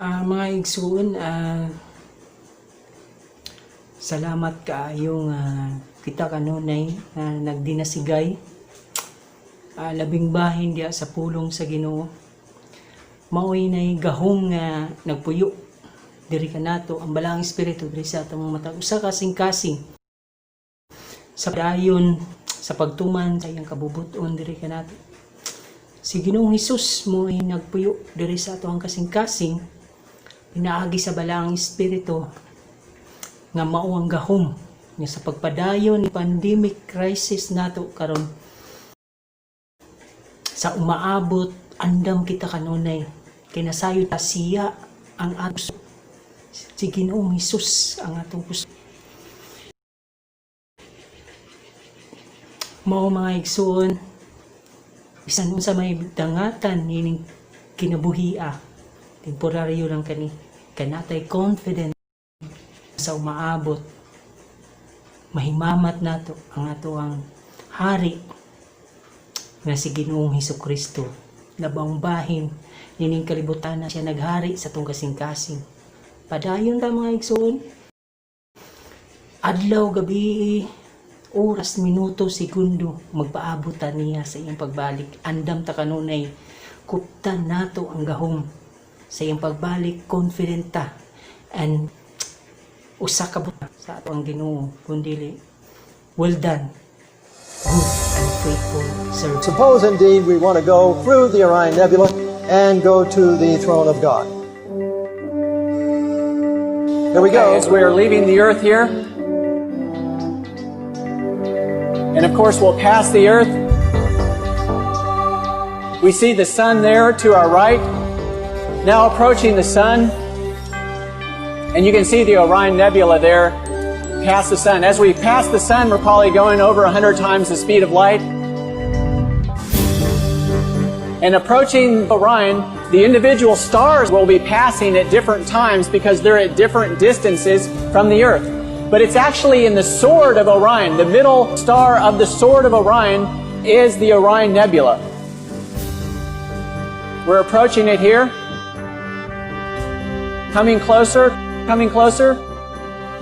Mga igsuon, salamat kaayo nga kita kanunay nga nagdinasigay. Labing bahin diha sa pulong sa Ginoo. Maoy nay gahom nga nagpuyo diri kanato ang Balaang Espiritu diri sa atong mata, usa ka kasing sa dayon sa pagtuman sa iyang kabubuton diri kanato. Si Ginoong Hesus mo ay nagpuyo diri sa ato ang kasing-kasing pinaagi sa Balaang Espiritu nga mao ang gahom nga sa pagpadayon ni pandemic crisis nato karon sa umaabot, andam kita kanunay kay nasayod ta siya ang atong, si Ginoong Hesus ang atong puso. Mao, mga igsuon, bisan unsa may dangatan nining kinabuhia, temporaryo lang kani, kanatay confident sa umaabot mahimamat nato ang ato ang hari nga si Ginoong Hesus Kristo. Labang bahin nining kalibutan na siya naghari sa atong kasing-kasing. Padayon ta, mga igsuon, adlaw, gabi, oras, minuto, segundo, magpaabot ta niya sa iyang pagbalik. Andam ta kanunay, kuptan nato ang gahom sa iyang pagbalik, confident ta and usa ka buta sa ato ang Ginoo kundili, "Well done, good and faithful servant." Suppose indeed we want to go through the Orion Nebula and go to the throne of God. Here we go. As we are leaving the Earth here, and of course we'll pass the Earth. We see the sun there to our right, now approaching the sun. And you can see the Orion Nebula there past the sun. As we pass the sun, we're probably going over 100 times the speed of light. And approaching Orion, the individual stars will be passing at different times because they're at different distances from the Earth. But it's actually in the sword of Orion. The middle star of the sword of Orion is the Orion Nebula. We're approaching it here. Coming closer, coming closer.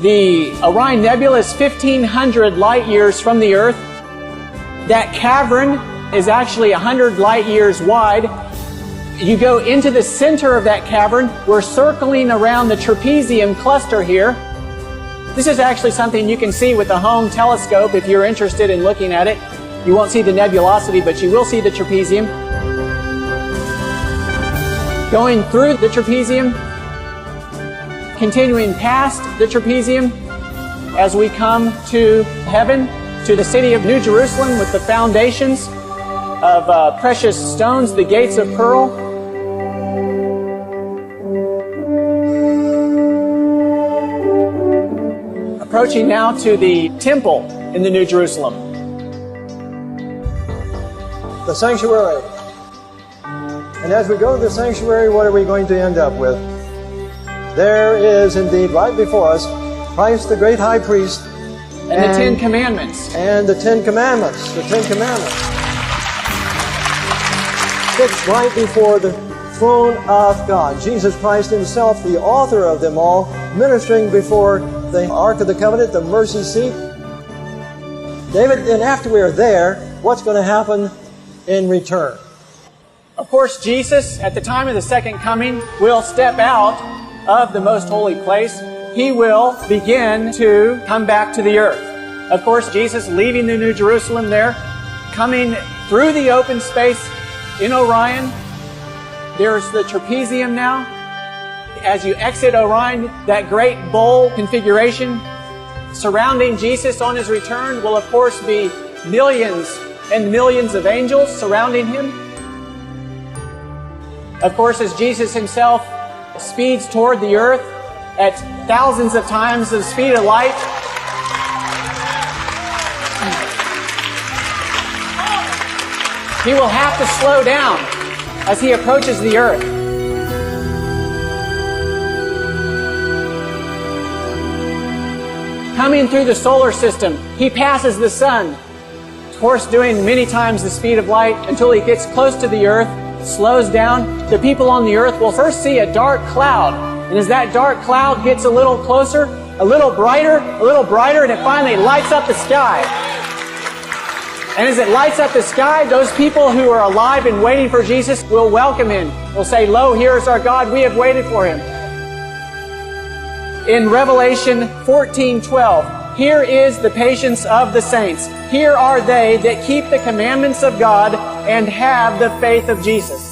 The Orion Nebula is 1,500 light years from the Earth. That cavern is actually 100 light years wide. You go into the center of that cavern. We're circling around the trapezium cluster here. This is actually something you can see with a home telescope if you're interested in looking at it. You won't see the nebulosity, but you will see the trapezium. Going through the trapezium, continuing past the trapezium as we come to heaven, to the city of New Jerusalem with the foundations of precious stones, the gates of pearl. Approaching now to the temple in the New Jerusalem. The sanctuary. And as we go to the sanctuary, what are we going to end up with? There is indeed right before us Christ, the great high priest, And the Ten Commandments. And the Ten Commandments. The Ten Commandments. Fixed right before the throne of God. Jesus Christ himself, the author of them all, ministering before the Ark of the Covenant, the mercy seat. David, and after we are there, what's going to happen in return? Of course, Jesus, at the time of the second coming, will step out of the most holy place. He will begin to come back to the earth. Of course, Jesus leaving the New Jerusalem there, coming through the open space in Orion. There's the trapezium now. As you exit Orion, that great bowl configuration surrounding Jesus on his return will, of course, be millions and millions of angels surrounding him. Of course, as Jesus himself speeds toward the earth at thousands of times the speed of light, he will have to slow down as he approaches the earth. Coming through the solar system, he passes the sun, of course, doing many times the speed of light until he gets close to the earth. slows down, the people on the earth will first see a dark cloud. And as that dark cloud gets a little closer, a little brighter, and it finally lights up the sky. And as it lights up the sky, those people who are alive and waiting for Jesus will welcome him. Will say, "Lo, here is our God. We have waited for him." In Revelation 14:12, "Here is the patience of the saints. Here are they that keep the commandments of God and have the faith of Jesus."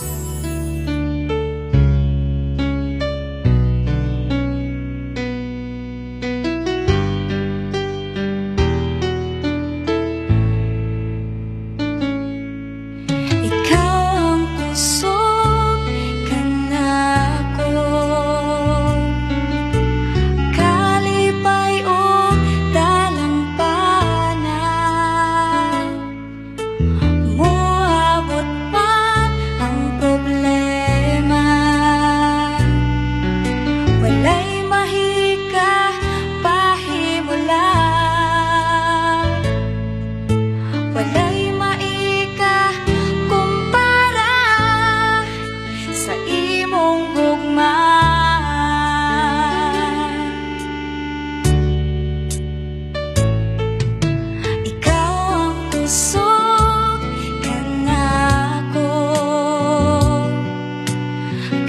Ikaw ang kusog kanako, kalipay ug dalampana. Moabot pa ang problema, walay mahika pahimulag. Walay maika kumpara sa imong gugma. Ikaw ang kusog kanako,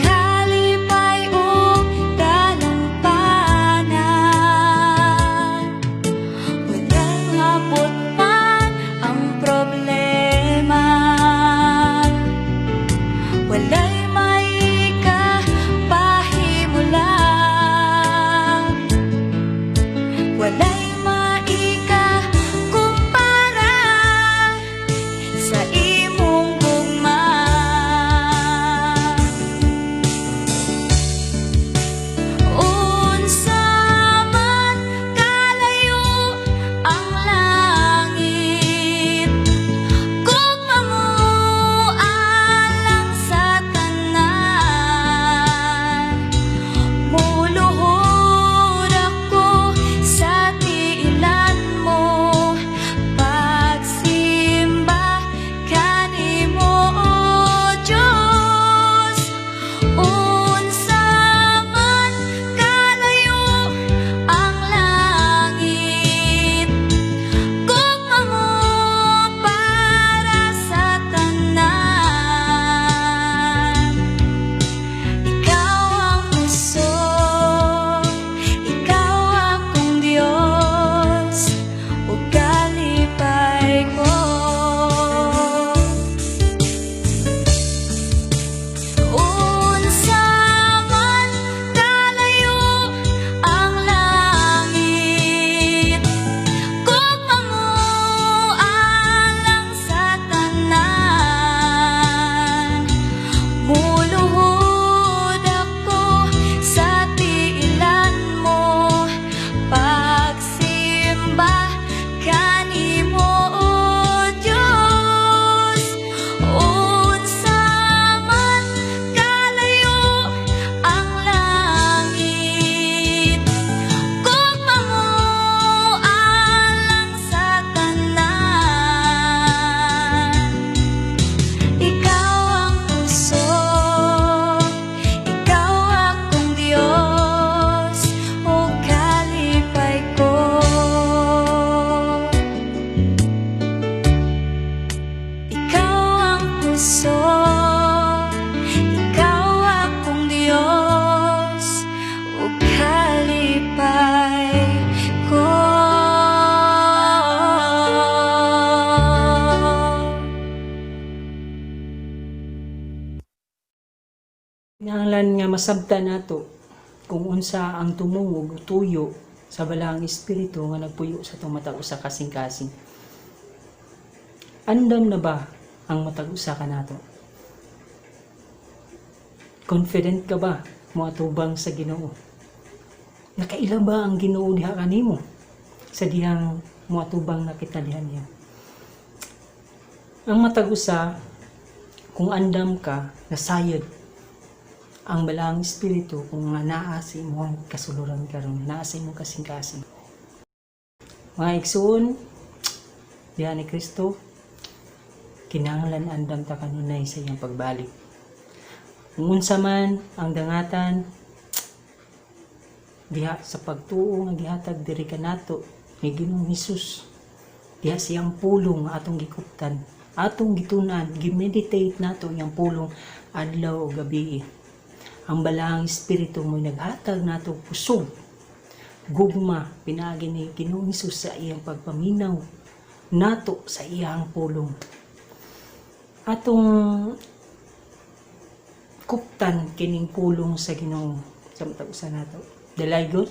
kalipay ug dalampana. Walang abot man ang problema, walay maika pahimulag. Walay maika kumpara sa imong gugma. Unsa man kalayo ang langit, gugma mo alang sa tanan. Muluhod ako sa tiilan mo, pagsimba kanimo, O Diyos. Unsa man kalayo ang langit, gugma mo para sa tanan. Ikaw ang kusog, ikaw akong Diyos, ug kalipay ko. Unsa man kalayo ang langit, gugma mo alang sa tanan. Muluhod ako sa tiilan mo, pagsimba kanimo, O Diyos. Unsa man kalayo ang langit, gugma mo alang sa tanan. Ikaw ang kusog, ikaw akong Diyos, ug kalipay ko. Ikaw ang kusog, ikaw akong Diyos, ug kalipay ko. Kinahanglan nga masabtan nato kung unsa ang tumungog o tuyo sa Balaang Espiritu nga nagpuyo sa atong matag usa kasing-kasing. Andam na ba ang matag usa kanato? Confident ka ba moatubang sa Ginoo? Nakaila ba ang Ginoo diha kanimo sa dihang moatubang na kita diha niya? Ang matag usa, kung andam ka, nasayod ang Balaang Espiritu kung nga naa sa imong kasuluran karon, naa sa imong kasing-kasing. Mga igsoon, diha ni Kristo, kinahanglan andam ta kanunay sa iyang pagbalik. Kung unsa man ang dangatan diha sa pagtuo nga gihatag diri kanato ni Ginoong Hesus, diha siyang pulong nga atong gikuptan, atong gitunan, gimeditate nato iyang pulong adlaw ug gabi. Ang Balaang Espiritu mo naghatag nato og kusog, gugma, pinaagi ni Ginoong Hesus sa iyang pagpaminaw nato sa iyang pulong. Atong kuptan kining pulong sa Ginoo sa matag usa nato. Dali gud.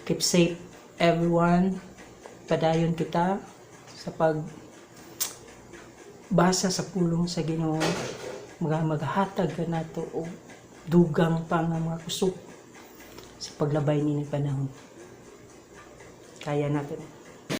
Keep safe, everyone. Padayon kita sa pag basa sa pulong sa Ginoo, mga maghatag ka nato og dugang pa nga mga kusog sa paglabay nining panahon. Kaya natin.